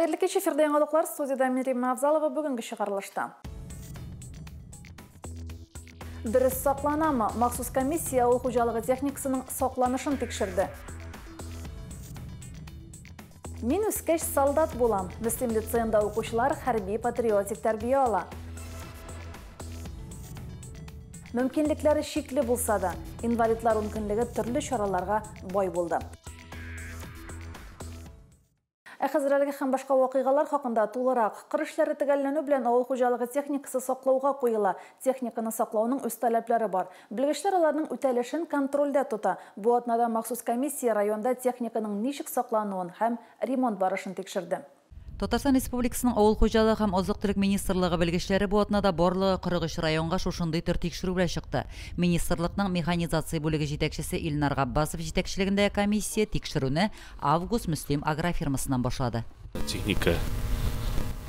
Хәерле кич, эфирдә яңалыклар, студияда мин Римма Авзалова, бүгенге чыгарылышта. Дөрес сакланамы? Махсус комиссия авыл хуҗалыгы техникасының сакланышын тикшерде. Мин үскәч солдат булам. Мөслим лицеенда укучылар хәрби патриотик тәрбия ала. Мөмкинлекләре чикле булса да, инвалидлар ункөнлеге төрле чараларга бай булды. Ә хәзер әлеге һәм башка вакыйгалар хакында тулырак. Кыр эшләре төгәлләнү белән авыл хуҗалыгы техникасы саклауга куела. Техниканы саклауның үз таләпләре бар. Белгечләр аларның үтәлешен контрольдә тота. Бу атнада махсус комиссия районда техниканың ничек саклануын һәм ремонт барышын тикшерде. Татарстан Республикасының авыл хуҗалыгы һәм азык-төлек министрлыгы белгечләре бу атнада барлыгы 43 районга шушындый төр тикшерү белән чыкты. Министрлыкның механизация бүлеге җитәкчесе Илнар Габбасов җитәкчелегендәге комиссия тикшерүне Август Мөслим агрофирмасыннан башлады. Техника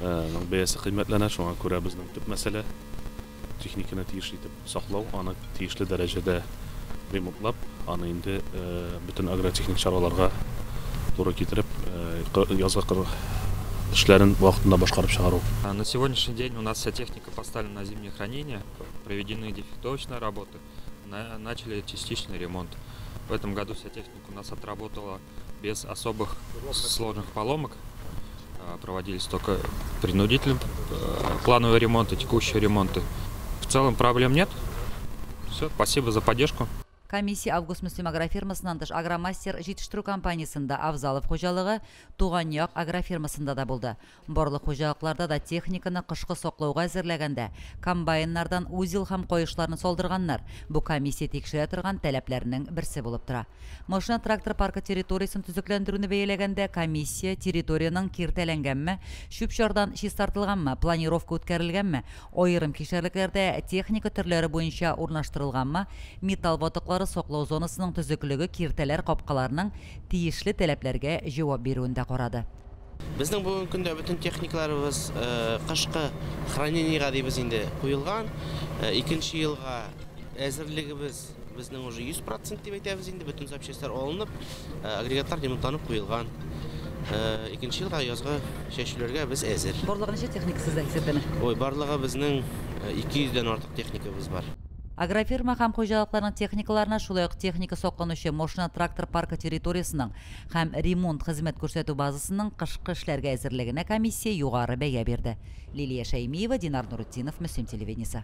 бәясе кыйммәтләнә, шуңа күрә безнең төп мәсьәлә техниканы тиешле итеп саклау, аны тиешле дәрәҗәдә ремонтлап, аны инде бөтен агротехник чараларга туры китереп, язгы кыр эшләрен вакытында башкарып чыгару. На сегодняшний день у нас вся техника поставлена на зимнее хранение, проведены дефектовочные работы, начали частичный ремонт. В этом году вся техника у нас отработала без особых сложных поломок. Проводились только принудительные плановые ремонты, текущие ремонты. В целом проблем нет. Все, спасибо за поддержку. Комиссия Август Мөслим агрофирмасыннан тыш Агромастер җитештерү компаниясендә, Авзалов хуҗалыгы, Туган як агрофирмасында да булды. Барлык хуҗалыкларда да техниканы кышкы саклауга әзерләгәндә комбайннардан узел һәм каешларны салдырганнар. Бу комиссия тикшерә торган таләпләрнең берсе булып тора. Машина трактор паркы территориясен төзекләндерүне бәяләгәндә комиссия территориянең киртәләнгәнме, чүп-чардан чистартылганмы, планировка үткәрелгәнме, аерым кишәрлекләрдә техника төрләре буенча урнаштырылганмы, металл ватыклары саклау зонасының төзеклеге, киртәләр капкаларының тиешле таләпләргә җавап бирүен дә карады. Безнең бүгенге көндә бөтен техникаларыбыз кышкы хранениега дибез инде куелган. Икенче елга әзерлегебез безнең уже 100% дип әйтәбез инде, бөтен запчастьлар алынып, агрегатлар ремонтланып куелган. Икенче елга язгы чәчүләргә без әзер. Барлыгы ничә техника сездә исәпләнә? Ой, барлыгы безнең 200дән артык техникабыз бар. Агрофирма һәм хуҗалыкларның техникаларына, шулай ук техника сакланучы машина трактор паркы территориясының һәм ремонт хезмәт күрсәтү базасының кышкы эшләргә әзерлегенә комиссия югары бәя бирде. Лилия Шәймиева, Динар Нурутдинов, Мөслим телевидениесе.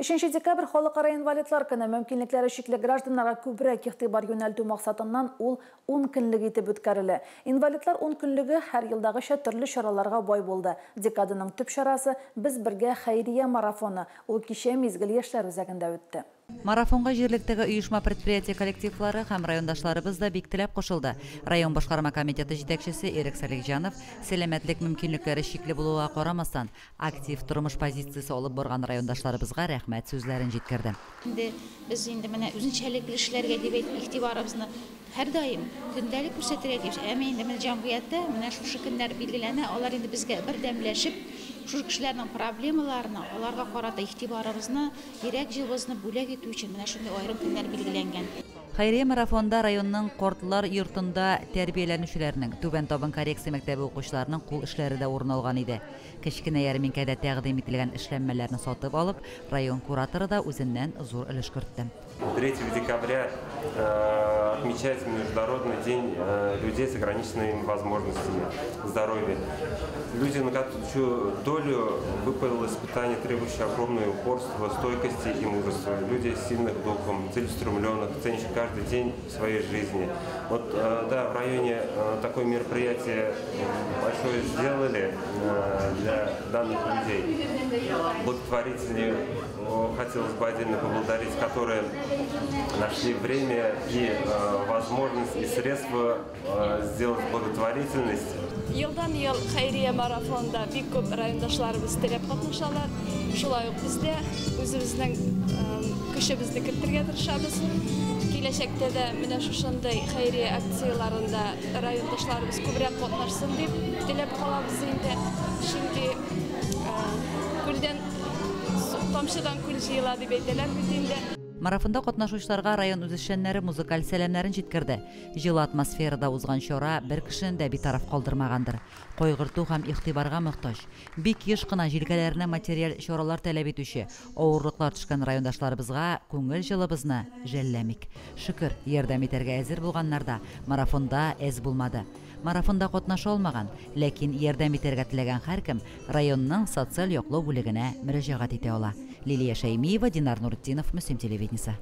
3 декабрь халыкара инвалидлар көне. Мөмкинлекләре чикле гражданнарга күбрәк игътибар юнәлтү максатыннан ул 10 көнлек итеп үткәрелә. Инвалидлар 10 көнлеге һәр елдагыча төрле чараларга бай булды. Декаданың төп чарасы Без бергә хәйрия марафоны. Ул кичә Мизгел яшьләр үзәгендә үтте. Марафонга җирлектәге оешма предприятие коллективлары һәм райондашларыбыз да бик теләп кушылды. Район башкарма комитеты җитәкчесе Ирек Салихҗанов сәламәтлек мөмкинлекләре чикле булуга карамастан, актив тормыш позициясе алып барган райондашларыбызга рәхмәт сүзләрен җиткерде. Инде без инде менә үзенчәлекле эшләргә дип әйтеп игътибарыбызны һәрдаим көндәлек күрсәтергә тиеш. Әмма инде менә җәмгыятьтә менә шушы көннәр билгеләнә, алар инде безгә бердәмләшеп, шушы кешеләрнең проблемаларына, аларга карата игътибарыбызны, йөрәк җылыбызны бүләк итү өчен менә шундый аерым көннәр билгеләнгән. Хәйрия марафонда районның картлар йортында тәрбияләнүчеләрнең, Түбән Табын коррекция мәктәбе укучыларының кул эшләре дә урын алган иде. Кечкенә ярминкәдә тәкъдим ителгән эшләнмәләрне сатып алып, район кураторы да үзеннән зур өлеш кертте. 3 декабря отмечается Международный день людей с ограниченными возможностями здоровья. Люди, на чью долю выпало испытание, требующее огромного упорства, стойкости и мужества. Люди сильных духом, целеустремленных, ценящих каждый день в своей жизни. В районе такое мероприятие большое сделали для данных людей. Благотворители хотелось бы отдельно поблагодарить, которые нашли время и возможность и средства сделать благотворительность. Елдан ел хәйрия марафонда бик күп райондашларыбыз теләп катнашалар. Шулай ук без дә үзебезнең көчебезне кертергә тырышабыз. Киләчәктә дә менә шушындый хәйрия акцияләрендә райондашларыбыз күбрәк катнашсын дип теләп калабыз инде. Чөнки күлдән тамчыдан күл җыела дип әйтәләр бит инде. Марафонда катнашучыларга район үзешчәннәре музыкаль сәламнәрен җиткерде. Җылы атмосферада узган чара бер кешене дә битараф калдырмагандыр. Кайгырту һәм игътибарга мохтаҗ. Бик еш кына җилкәләренә материаль чаралар таләп итүче, авырлыклар төшкән райондашларыбызга күңел җылыбызны жәлләмик. Шөкер, ярдәм итәргә әзер булганнар да марафонда әз булмады. Марафонда катнаша алмаган, ләкин ярдәм итәргә теләгән һәркем районның социаль яклау бүлегенә мөрәҗәгать итә ала. Лилия Шәймиева, Динар Нуртдинов, Мөслим телевидениесе.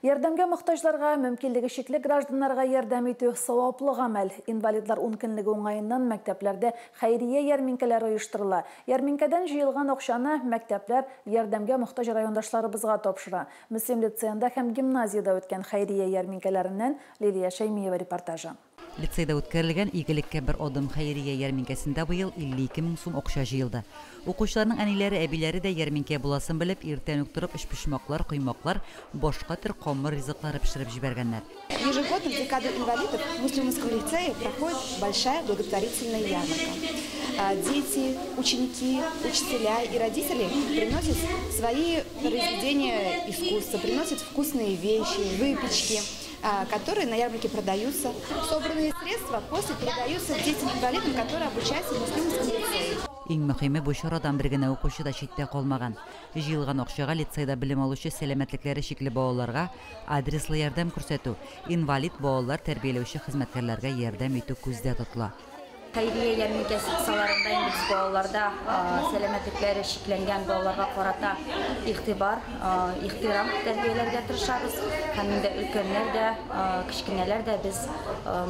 Ярдәмгә мохтаҗларга, мөмкинлеге чикле гражданнарга ярдәм итү саваплы гамәл. Инвалидлар ункөнлеге уңаеннан мәктәпләрдә хәйрия ярминкәләре оештырыла. Ярминкәдән җыелган акчаны мәктәпләр ярдәмгә мохтаҗ райондашларыбызга тапшыра. Мөслим лицеенда һәм гимназиядә үткән хәйрия ярминкәләреннән Лилия Шәймиева репортажы. Лицейда үткәрелгән игелеккә бер адым хәйрия ярминкәсендә быел 52 мең сум акча җыелды. Укучыларның әниләре, әбиләре дә ярминкә буласын белеп, иртән үк торып өчпочмаклар, коймаклар, башка төр камыр ризыклары пешереп җибәргәннәр. Ежегодно в декаду инвалидов в Муслимовском лицее проходит большая благотворительная ярмарка. Дети, ученики, учителя и родители приносят свои произведения искусства, приносят вкусные вещи, выпечки, которые на ярмарке продаются. Собранные средства после передаются детям-инвалидам, которые обучаются в Муслимовском лицее. Иң мөһиме бу чарадан бер генә укучы да читтә калмаган. Җыелган акчага лицейда белем алучы сәламәтлекләре чикле балаларга адреслы ярдәм күрсәтү, инвалид балалар тәрбияләүче хезмәткәрләргә ярдәм итү күздә тотыла. Хәйрия ярминкәсе кысаларында инде без балаларда сәламәтлекләре чикләнгән балаларга карата игътибар, ихтирам тәрбияләргә тырышабыз. Һәм инде өлкәннәр дә, кечкенәләр дә без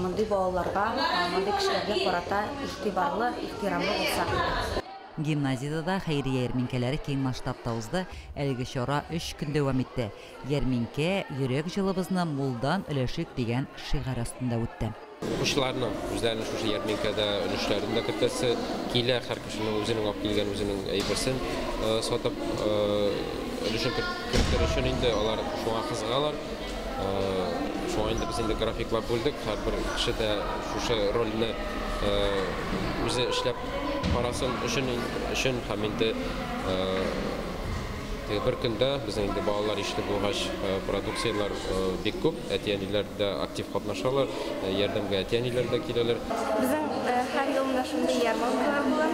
мондый балаларга, мондый кешеләргә карата игътибарлы, ихтирамлы булсак иде. Гимназиядә дә хәйрия ярминкәләре киң масштабта узды. Әлеге чара 3 көн дәвам итте. Ярминкә йөрәк җылыбызны мулдан өләшик дигән шигарь астында үтте. Укучыларның үзләренең шушы ярминкәдә өлешләрен дә кертәсе килә, һәр кешенең үзенең алып килгән үзенең әйберсен сатып өлешен кертер өчен инде алар шуңа кызыгалар. Шуңа инде без инде графиклар бүлдек, һәрбер кеше дә шушы рольне үзе эшләп карасын өчен һәм инде бер көндә безнең инде балалар ишле булгач продукцияләр бик күп, әти-әниләр дә актив катнашалар, ярдәмгә әти-әниләр дә киләләр. Безнең һәр ел менә шундый ярмаркалар була.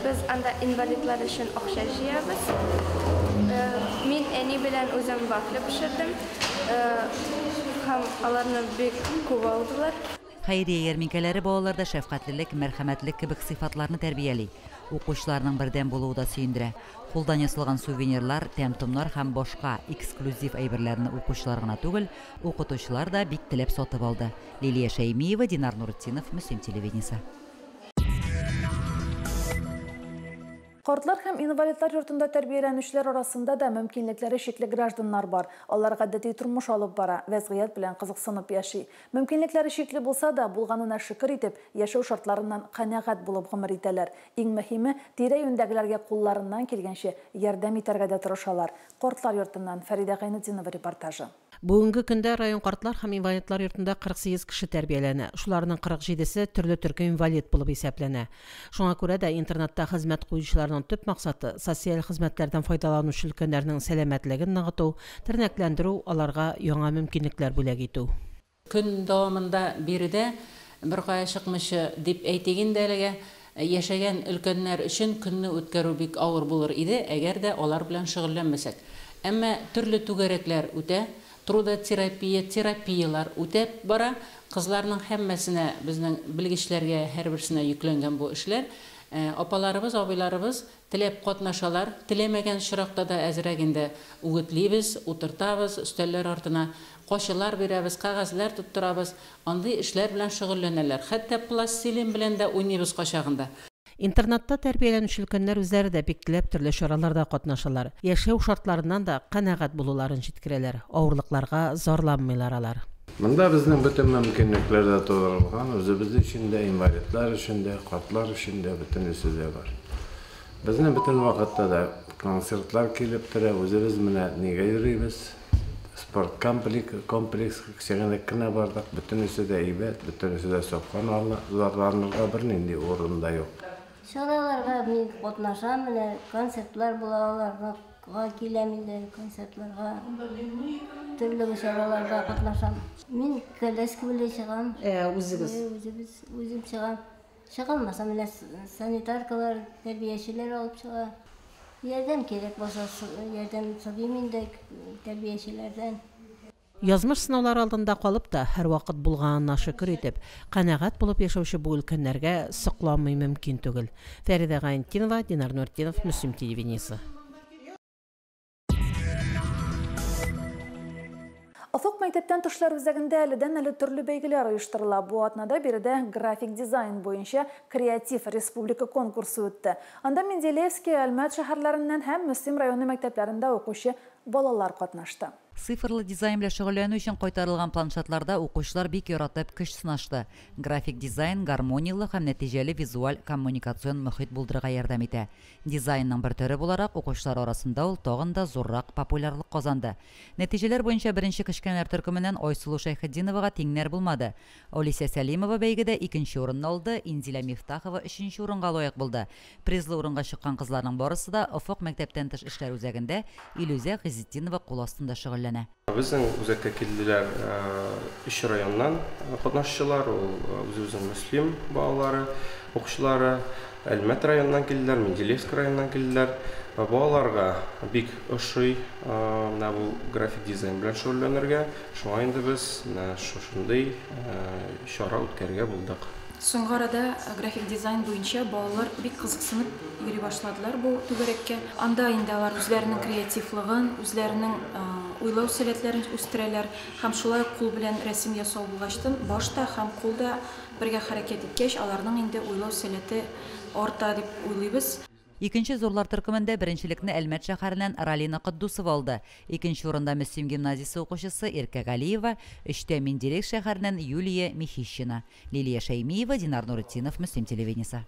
Без анда инвалидлар өчен акча җыябыз. Мин әни белән үзем вафля пешердем һәм аларны бик күп алдылар. Хәйрия ярминкәләре балаларда шәфкатьлелек, мәрхәмәтлек кебек сыйфатларны тәрбияли. Укучыларның бердәм булуы да сөендерә. Кулдан ясалган сувенирлар, тәм-томнар һәм башка эксклюзив әйберләрне укучылар гына түгел, укытучылар да бик теләп сатып алды. Лилия Шәймиева, Динар Нуртдинов, Мөслим телевидениесе. Картлар һәм инвалидлар йортында тәрбияләнүчеләр арасында да мөмкинлекләре чикле гражданнар бар. Алар гадәти тормыш алып бара, вәзгыять белән кызыксынып яши. Мөмкинлекләре чикле булса да, булганына шөкер итеп, яшәү шартларыннан канәгать булып гомер итәләр. Иң мөһиме, тирә-юньдәгеләргә кулларыннан килгәнче ярдәм итәргә дә тырышалар. Картлар йортыннан Фәридә Гайнетдинова репортажы. Бүгенге көндә район картлар һәм инвалидлар йортында 48 кеше тәрбияләнә. Шуларның 47-се төрле төркем инвалид булып исәпләнә. Шуңа күрә дә интернатта хезмәт куючыларның төп максаты социаль хезмәтләрдән файдаланучы өлкәннәрнең сәламәтлеген ныгыту, тернәкләндерү, аларга яңа мөмкинлекләр бүләк итү. Көн дәвамында биредә бер кая чыкмыйча дип әйтик инде әлегә, яшәгән өлкәннәр өчен көнне үткәрү бик авыр булыр иде, әгәр дә алар белән шөгыльләнмәсәк. Әмма төрле түгәрәкләр үтә, трудотерапия, терапиялар үтәп бара. Кызларның һәммәсенә, безнең белгечләргә һәрберсенә йөкләнгән бу эшләр. Апаларыбыз, абыйларыбыз теләп катнашалар, теләмәгән очракта да әзрәк инде үгетлибез, утыртабыз өстәлләр артына, кашылар бирәбез, кәгазьләр тоттырабыз, андый эшләр белән шөгыльләнәләр. Хәтта пластилин белән дә уйныйбыз кайчагында. Интернатта тәрбияләнүче өлкәннәр үзләре дә бик теләп төрле чараларда катнашалар. Яшәү шартларыннан да канәгать булуларын җиткерәләр. Авырлыкларга зарланмыйлар алар. Монда безнең бөтен мөмкинлекләр дә тудырылган, үзебез өчен дә, инвалидлар өчен дә, картлар өчен дә бөтенесе дә бар. Безнең бөтен вакытта да концертлар килеп тора, үзебез менә нигә йөрибез? Спорт комплекс кечкенә кенә бардык, бөтенесе дә әйбәт, бөтенесе дә сокланалар, зарланырга бернинди урын да юк. Чараларга мин катнашам, менә концертлар була, аларга киләм инде концертларга. Төрле чараларда катнашам. Мин коляска белән чыгам. Үзегез? Үзебез, үзем чыгам. Чыга алмасам, менә санитаркалар, тәрбиячеләр алып чыга. Ярдәм кирәк булса, ярдәм сорыйм инде тәрбиячеләрдән. Язмыш сынаулары алдында калып та, һәрвакыт булганына шөкер итеп, канәгать булып яшәүче бу өлкәннәргә сокланмый мөмкин түгел. Фәридә Гайнетдинова, Динар Нуртдинов, Мөслим телевидениесе. Офык мәктәптән тышлар үзәгендә әледән-әле төрле бәйгеләр оештырыла. Бу атнада биредә график дизайн буенча креатив республика конкурсы үтте. Анда Менделеевский, Әлмәт шәһәрләреннән һәм Мөслим районы мәктәпләрендә укучы балалар катнашты. Цифрлы дизайн белән шөгыльләнү өчен кайтарылган планшетларда укучылар бик яратып көч сынашты. График дизайн гармонияле һәм нәтиҗәле визуаль коммуникацион мөхит булдырырга ярдәм итә. Дизайнның бер төре буларак укучылар арасында ул тагын да зуррак популярлык казанды. Нәтиҗәләр буенча беренче кечкенәләр төркеменнән Айсылу Шәйхетдиновага тиңнәр булмады. Олеся Сәлимова бәйгедә икенче урынны алды, Инзилә Мифтахова өченче урынга лаек булды. Призлы урынга чыккан кызларның барысы да Офык мәктәптән тыш эшләр үзәгендә Илүзә Гыйзетдинова кул астында шөгыльләнә. Безнең үзәккә килделәр өч районнан катнашучылар, ул үзебезнең Мөслим балалары, укучылары, Әлмәт районыннан килделәр, Менделеевск районыннан килделәр. Балаларга бик ошый менә бу график дизайн белән шөгыльләнергә, шуңа инде без менә шушындый чара үткәрергә булдык. Соңгы арада график дизайн буенча балалар бик кызыксынып йөри башладылар бу түгәрәккә. Анда инде алар үзләренең креативлыгын, үзләренең уйлау сәләтләрен үстерәләр һәм шулай ук кул белән рәсем ясау булгачтын баш та һәм кул да бергә хәрәкәт иткәч, аларның инде уйлау сәләте арта дип уйлыйбыз. Икенче зурлар төркемендә беренчелекне Әлмәт шәһәреннән Ралина Котдусова алды. Икенче урында Мөслим гимназиясе укучысы Иркә Галиева, өчтә Менделеевск шәһәреннән Юлия Михищина. Лилия Шәймиева, Динар Нуретдинов, Мөслим телевидениесе.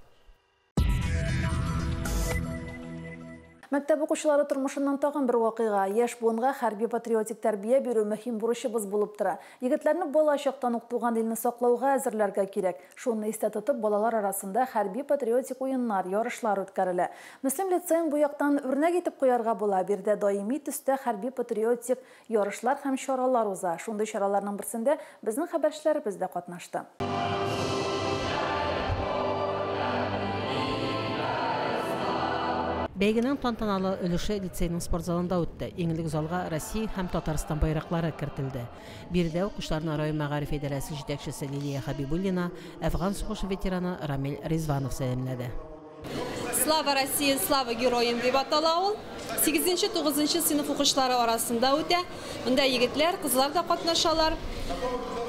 Мәктәп укучылары тормышыннан тагын бер вакыйга. Яшь буынга хәрби патриотик тәрбия бирү мөһим бурычыбыз булып тора. Егетләрне бала чактан ук туган илне саклауга әзерләргә кирәк. Шуны истә тотып, балалар арасында хәрби патриотик уеннар, ярышлар үткәрелә. Мөслим лицеен бу яктан үрнәк итеп куярга була. Биредә даими төстә хәрби патриотик ярышлар һәм чаралар уза. Шундый чараларның берсендә безнең хәбәрчеләребез дә катнашты. Бәйгенең тантаналы өлеше лицейның спорт залында үтте. Иң элек залга Россия һәм Татарстан байраклары кертелде. Биредә укучыларны район мәгариф идарәсе җитәкчесе Лилия Хабибуллина, Әфган сугышы ветераны Рамил Ризванов сәламләде. Слава России, слава героям дип атала ул. 8-9 сыйныф укучылары арасында үтә. Монда егетләр, кызлар да катнашалар.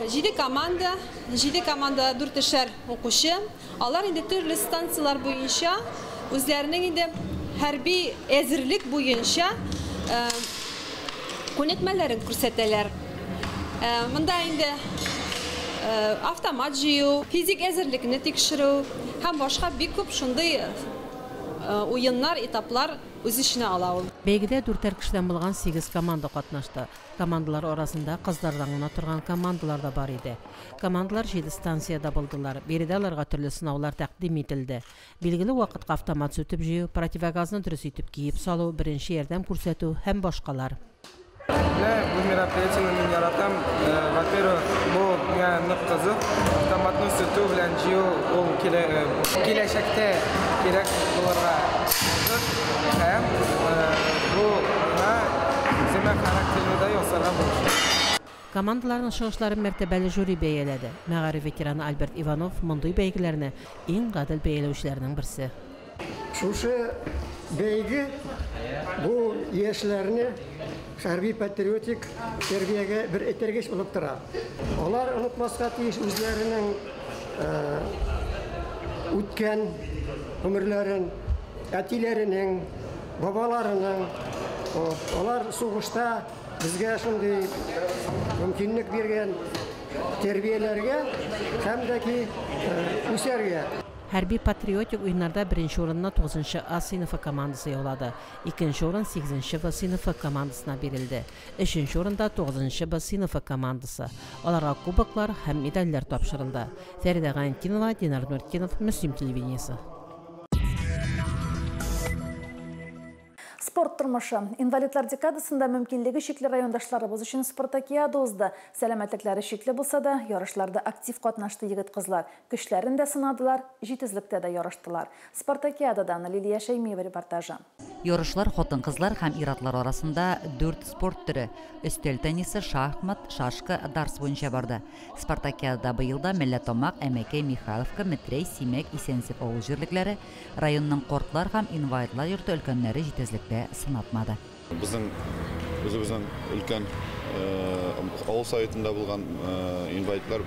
7 команда, 7 команда 4-шәр укучы. Алар инде төрле станцияләр буенча үзләренең инде хәрби әзерлек буенча күнекмәләрен күрсәтәләр. Монда инде автомат җыю, физик әзерлекне тикшерү һәм башка бик күп шундый уеннар, этаплар үз эченә ала ул. Бәйгедә 4 кешедән булган 8 команда катнашты. Командалар арасында кызлардан гына торган командалар да бар иде. Командалар 7 станциядә булдылар. Биредә аларга төрле сынаулар тәкъдим ителде. Билгеле вакытка автомат сүтеп җыю, противогазны дөрес итеп киеп салу, беренче ярдәм күрсәтү һәм башкалар. Бу мероприятиене мин яратам. Во-первых, бу миңа нык кызык. Автоматны сүтү белән җыю ул киләчәктә кирәк булырга мөмкин. Һәм бу миңа үземә характерны да ясарга булыша. Командаларның чыгышларын мәртәбәле жюри бәяләде. Мәгариф ветераны Альберт Иванов мондый бәйгеләрне иң гадел бәяләүчеләрнең берсе. Шушы бәйге бу яшьләрне хәрби патриотик тәрбиягә бер этәргеч булып тора. Алар онытмаска тиеш үзләренең үткән гомерләрен, әтиләренең, бабаларының. Алар сугышта безгә шундый мөмкинлек биргән тәрбияләргә һәм дә ки үсәргә. Хәрби патриотик уеннарда беренче урынны 9 А сыйныфы командасы яулады. Икенче урын 8 В сыйныфы командасына бирелде. Өченче урында 9 Б сыйныфы командасы. Аларга кубоклар һәм медальләр тапшырылды. Фәридә Гайнетдинова, Динар Нуртдинов, Мөслим телевидениесе. Спорт тормышы. Инвалидлар декадасында мөмкинлеге чикле райондашларыбыз өчен спартакиада узды. Сәламәтлекләре чикле булса да, ярышларда актив катнашты егет-кызлар. Көчләрен дә сынадылар, җитезлектә дә ярыштылар. Спартакиададан Лилия Шәймиева репортажы. Ярышлар хатын-кызлар һәм ир-атлар арасында 4 спорт төре: өстәл теннисы, шахмат, шашка, дартс буенча барды. Спартакиадада быел да Мәлләтамак, Әмәкәй, Михайловка, Метрәй, Симәк, Исәнсеф авыл җирлекләре, районның картлар һәм инвалидлар йорты өлкәннәре җитезлектә сынатмады. Безнең үзебезнең өлкән авыл советында булган инвалидлар,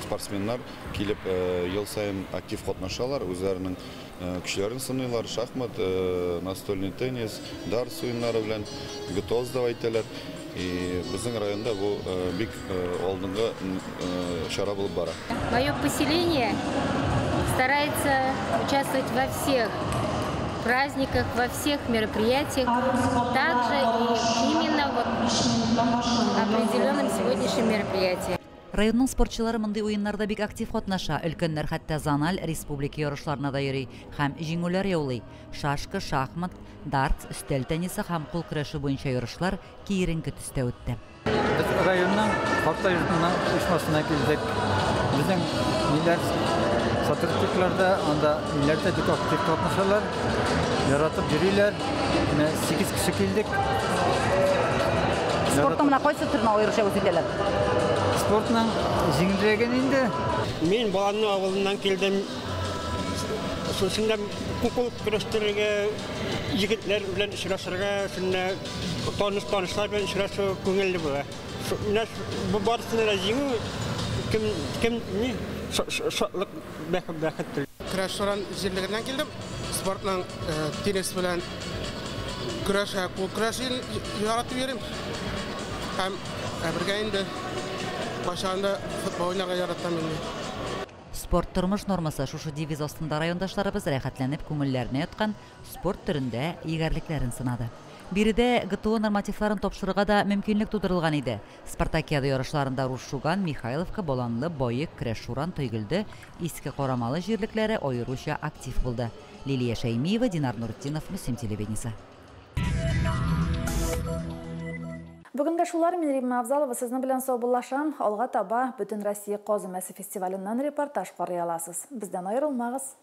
спортсменнар килеп ел саен актив катнашалар, үзләренең көчләрен сыныйлар, шахмат, настольный теннис, дартс уеннары белән ГТО сдавать итәләр. И безнең районда бу бик алдынгы чара булып бара. Мое поселение старается участвовать во всех праздниках, во всех мероприятиях, также и именно вот определенным сегодняшним мероприятием. Районның спортчылары мондый уеннарда бик актив катнаша. Өлкәннәр хәтта зональ республика ярышларына да йөри һәм җиңүләр яулый. Шашка, шахмат, дартс, өстәл теннисы һәм кул көрәше буенча ярышлар киеренке төстә үтте. Без районның картлар йортыннан оешмасына килдек. Безнең ниләр сотрудниклар да анда ниләр дә бик актив катнашалар, яратып йөриләр. Менә 8 кеше килдек. Спортның менә кайсы төренә аеруча үз итәләр? Спортның җиңелрәген инде. Мин Баланлы авылыннан килдем. Шунда кул көрәштерергә, егетләр белән очрашырга, шунда таныш-танышлар белән очрашу күңелле була. Менә бу барысына да җиңү кем кем ни шатлык, бәхет. Көрәш Шуран җирлегеннән килдем. Спортның теннис белән көрәш, кул көрәшен яратып йөрим. Һәм бергә инде башында футбол уйнарга яратам инде. Спорт тормыш нормасы шушы девиз астында райондашларыбыз рәхәтләнеп күңелләренә яткан спорт төрендә егәрлекләрен сынады. Биредә ГТО нормативларын тапшырырга да мөмкинлек тудырылган иде. Спартакиада ярышларында Рус Шуган, Михайловка, Баланлы, Баек, Көрәш Шуран, Тойгелде, Иске Карамалы җирлекләре аеруча актив булды. Лилия Шәймиева, Динар Нуртдинов, Мөслим телевидениесе. Бүгенгә шулар, мин Римма Авзалова сезнең белән саубуллашам. Алга таба Бөтен Россия каз өмәсе фестиваленнән репортаж карый аласыз. Бездән аерылмагыз.